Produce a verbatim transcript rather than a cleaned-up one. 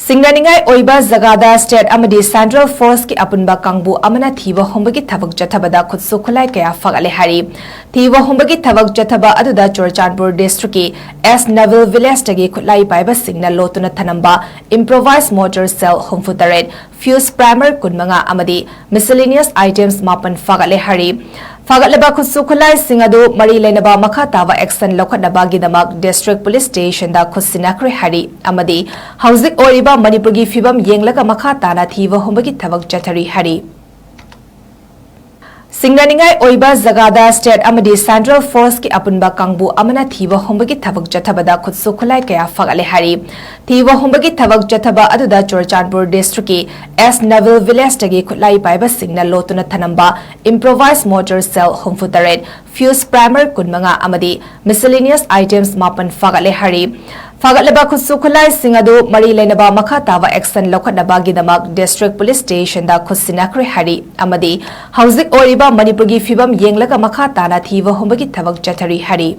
ꯆꯤꯡꯅꯅꯤꯡꯉꯥꯏ ꯑꯣꯏꯕ ꯖꯒꯥꯗ ꯁ꯭ꯇꯦꯠ ꯑꯃꯗꯤ ꯁꯦꯟꯇ꯭ꯔꯦꯜ ꯐꯣꯔꯁꯀꯤ ꯑꯄꯨꯟꯕ ꯀꯥꯡꯕꯨ ꯑꯃꯅ ꯊꯤꯕ ꯍꯨꯝꯕꯒꯤ ꯊꯕꯛ ꯆꯠꯊꯕꯗ ꯈꯨꯠꯁꯨ ꯈꯨꯠꯂꯥꯏ ꯀꯌꯥ ꯐꯒꯠꯂꯦ ꯍꯥꯏꯔꯤ꯫ ꯊꯤꯕ ꯍꯨꯝꯕꯒꯤ ꯊꯕꯛ ꯆꯠꯊꯕ ꯑꯗꯨꯗ ꯆꯨꯔꯆꯥꯟꯄꯨꯔ ꯗꯤꯁꯇ꯭ꯔꯤꯛꯀꯤ ꯑꯦꯁ ꯅꯚꯤꯜ ꯚꯤꯂꯦꯖꯇꯒꯤ ꯈꯨꯠꯂꯥꯏ ꯄꯥꯏꯕꯁꯤꯡꯅ ꯂꯣꯠꯇꯨꯅ ꯊꯅꯝꯕ ꯏꯝꯄ꯭ꯔꯣꯚꯥꯏꯖ ꯃꯣꯔꯇꯔ ꯁꯦꯜ ꯍꯨꯝꯐꯨ ꯇꯔꯦꯠ, ꯐ꯭ꯌꯨꯁ ꯄ꯭ꯔꯥꯏꯃꯔ ꯀꯨꯟ ꯃꯉꯥ ꯑꯃꯗꯤ ꯃꯤꯁꯦꯂꯤꯅꯤꯌꯁ ꯑꯥꯏꯇꯦꯝꯁ ꯃꯥꯄꯟ ꯐꯥꯒꯠꯂꯦ ꯍꯥꯏꯔꯤ꯫ ꯐꯥꯒꯠꯂꯕ ꯈꯨꯠꯁꯨ ꯈꯨꯠꯂꯥꯏꯁꯤꯡ ꯑꯗꯨ ꯃꯔꯤ ꯂꯩꯅꯕ ꯃꯈꯥ ꯇꯥꯕ ꯑꯦꯛꯁꯟ ꯂꯧꯈꯠꯅꯕꯒꯤꯗꯃꯛ ꯗꯤꯁꯇ꯭ꯔꯤꯛ ꯄꯨꯂꯤꯁ ꯁ꯭ꯇꯦꯁꯟꯗ ꯈꯨꯠ ꯁꯤꯟꯅꯈ꯭ꯔꯦ ꯍꯥꯏꯔꯤ ꯑꯃꯗꯤ ꯍꯧꯖꯤꯛ ꯑꯣꯏꯔꯤꯕ ꯃꯅꯤꯄꯨꯔꯒꯤ ꯐꯤꯕꯝ ꯌꯦꯡꯂꯒ ꯃꯈꯥ ꯇꯥꯅ ꯊꯤꯕ ꯍꯨꯝꯕꯒꯤ ꯊꯕꯛ ꯆꯠꯊꯔꯤ ꯍꯥꯏꯔꯤ꯫ ꯆꯤꯡꯅꯅꯤꯡꯉꯥꯏ ꯑꯣꯏꯕ ꯖꯒꯥꯗ ꯁ꯭ꯇꯦꯠ ꯑꯃꯗꯤ ꯁꯦꯟꯇ꯭ꯔꯦꯜ ꯐꯣꯔꯁꯀꯤ ꯑꯄꯨꯟꯕ ꯀꯥꯡꯕꯨ ꯑꯃꯅ ꯊꯤꯕ ꯍꯨꯝꯕꯒꯤ ꯊꯕꯛ ꯆꯠꯊꯕꯗ ꯈꯨꯠꯁꯨ ꯈꯨꯠꯂꯥꯏ ꯀꯌꯥ ꯐꯒꯠꯂꯦ ꯍꯥꯏꯔꯤ꯫ ꯊꯤꯕ ꯍꯨꯝꯕꯒꯤ ꯊꯕꯛ ꯆꯠꯊꯕ ꯑꯗꯨꯗ ꯆꯨꯔꯆꯥꯟꯄꯨꯔ ꯗꯤꯁꯇ꯭ꯔꯤꯛꯀꯤ ꯑꯦꯁ ꯅꯚꯤꯜ ꯚꯤꯂꯦꯖꯇꯒꯤ ꯈꯨꯠꯂꯥꯏ ꯄꯥꯏꯕꯁꯤꯡꯅ ꯂꯣꯠꯇꯨꯅ ꯊꯅꯝꯕ ꯏꯝꯄ꯭ꯔꯣꯚꯥꯏꯖ ꯃꯣꯔꯇꯔ ꯁꯦꯜ ꯍꯨꯝꯐꯨ ꯇꯔꯦꯠ, ꯐ꯭ꯌꯨꯁ ꯄ꯭ꯔꯥꯏꯃꯔ ꯀꯨꯟ ꯃꯉꯥ ꯑꯃꯗꯤ ꯃꯤꯁꯦꯂꯤꯅꯤꯌꯁ ꯑꯥꯏꯇꯦꯝꯁ ꯃꯥꯄꯟ ꯐꯥꯒꯠꯂꯦ ꯍꯥꯏꯔꯤ꯫ ꯐꯥꯒꯠꯂꯕ ꯈꯨꯠꯁꯨ ꯈꯨꯠꯂꯥꯏꯁꯤꯡ ꯑꯗꯨ ꯃꯔꯤ ꯂꯩꯅꯕ ꯃꯈꯥ ꯇꯥꯕ ꯑꯦꯛꯁꯟ ꯂꯧꯈꯠꯅꯕꯒꯤꯗꯃꯛ ꯗꯤꯁꯇ꯭ꯔꯤꯛ ꯄꯨꯂꯤꯁ ꯁ꯭ꯇꯦꯁꯟꯗ ꯈꯨꯠ ꯁꯤꯟꯅꯈ꯭ꯔꯦ ꯍꯥꯏꯔꯤ ꯑꯃꯗꯤ ꯍꯧꯖꯤꯛ ꯑꯣꯏꯔꯤꯕ ꯃꯅꯤꯄꯨꯔꯒꯤ ꯐꯤꯕꯝ ꯌꯦꯡꯂꯒ ꯃꯈꯥ ꯇꯥꯅ ꯊꯤꯕ ꯍꯨꯝꯕꯒꯤ ꯊꯕꯛ ꯆꯠꯊꯔꯤ ꯍꯥꯏꯔꯤ꯫